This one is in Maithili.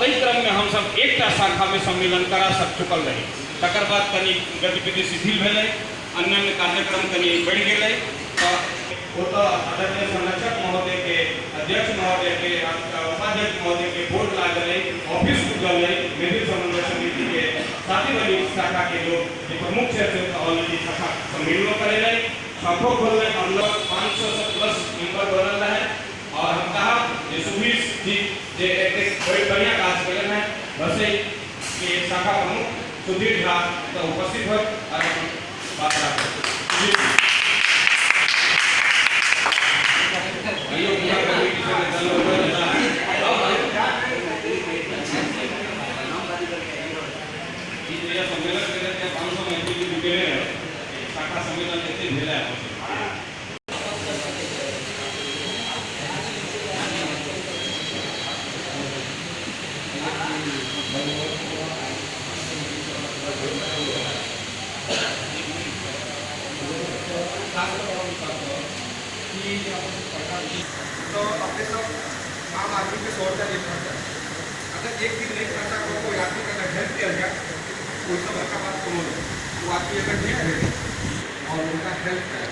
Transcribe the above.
ताहि क्रममे हमसभ एकटा शाखामे सम्मेलन करा सक चुकल रही। तकर बाद कनि गतिविधि शिथिल भेलै, अन्यान्य कार्यक्रम कनि बढ़ि गेलै, तऽ ओतऽ आदरणीय संरक्षक महोदयके, अध्यक्ष महोदयके, उपाध्यक्ष महोदयके बोर्ड लागल अइ, ऑफिस खुजल अइ। मैथिल समन्वय समितिके सातीबली शाखाके लोक जे प्रमुख छथि से ओतऽ ऑलरेडी शाखा सम्मेलनो करेलै, शाखो खोललै। अन्दर 500 सँ प्लस मेंबर बनल रहै। और हम कहब जे सुधीर जी जे एतेक बड़ी बढ़िया काज केलनि हेँ, बसई के शाखा प्रमुख सुधीर झा एतऽ उपस्थित होथि और अपन बात राखथि। सुधीर जी। कहियो पूरा कमिटी संगे चलू ई जहिया सम्मेलन केने तहिया 500 मैथिल जी जुटेने रहै। शाखा सम्मेलन एते भेलै अपन सबके। तो अपने सब आम आदमी के 100 रुपया जे खर्चा है, अगर एक दिन नहीं खर्चा करो, कोई आदमी का अगर हेल्प किया जाए, कोई सब का बात कोनो नहीं, वो आदमी अगर ठीक है और उनका हेल्प है।